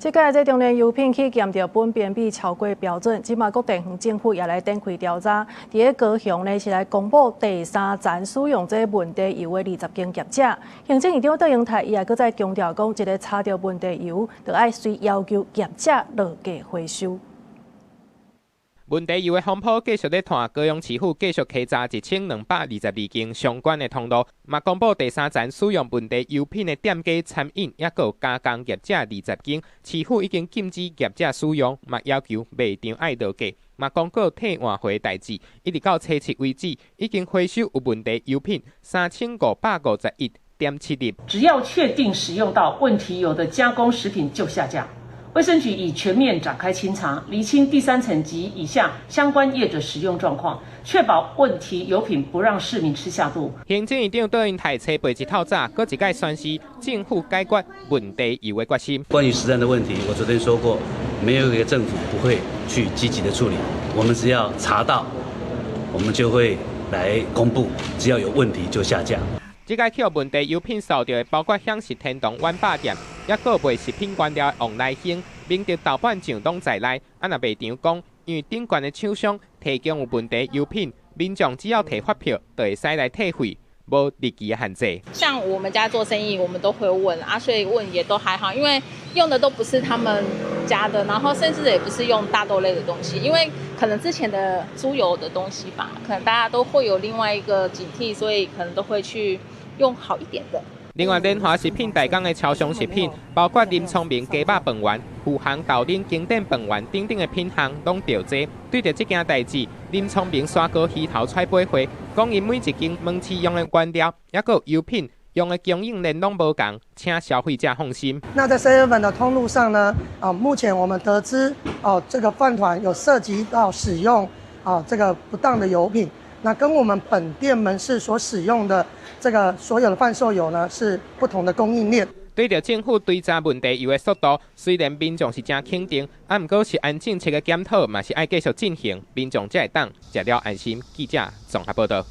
這擺這中煉油品去檢著苯苯比超過標準，這馬各地方政府也來展開調查。佇咧高雄呢，是來公布第三層使用這問題油的20間業者。行政院長卓榮泰伊也閣再強調講，一个查著問題油，就愛隨要求業者落架回收。問題油的風波繼續咧拖，高雄市府繼續稽查1222間相關的通路，嘛公布第三層使用問題油品的店家、餐飲抑閣有加工業者20間，市府已經禁止業者使用，嘛要求賣場愛落架，嘛公告退換貨代誌，一直到初七為止，已經回收有問題油品3551.7粒。只要確定使用到問題油的加工食品就下架。衛生局已全面展開清查，釐清第三層及以下相關業者使用狀況，確保問題油品不讓市民吃下肚。行政院長卓榮泰初八日透早，閣一擺宣示政府解決問題油的決心。關於食安的問題，我昨天說過，沒有一個政府不會去積極的處理。我們只要查到，我們就會來公布，只要有問題就下架。這擺予問題油品掃著的，包括享食天堂碗仔店，抑閣賣食品原料的王來興、明德豆瓣醬攏在內。啊，若賣場講，因為頂懸的廠商提供有問題油品，民眾只要提發票，就會使來退費，無日期的限制。像我們家做生意，我們都會問啊，所以問也都還好，因為用的都不是他們家的，然後甚至也不是用大豆類的東西，因為可能之前的豬油的東西吧，可能大家都會有另外一個警惕，所以可能都會去用好一點的。另外，聯華食品代工的超商食品，包括林聰明雞肉飯圓、富航豆奶經典飯圓等等的品項，攏著這。對著這件代誌，林聰明刷高魚頭揣杯會，講𪜶每一間門市用的原料，抑閣有油品用的供應鏈攏無仝，請消費者放心。那在 7-Eleven 的通路上呢？啊，目前我們得知，哦，這個飯糰有涉及到使用啊這個不當的油品。那跟我們本店門市所使用的這個所有的販售油呢，是不同的供應鏈。對著政府追查問題油的速度，雖然民眾是誠肯定，啊，毋過食安政策的檢討嘛是愛繼續進行，民眾才會當食了安心。記者綜合報道。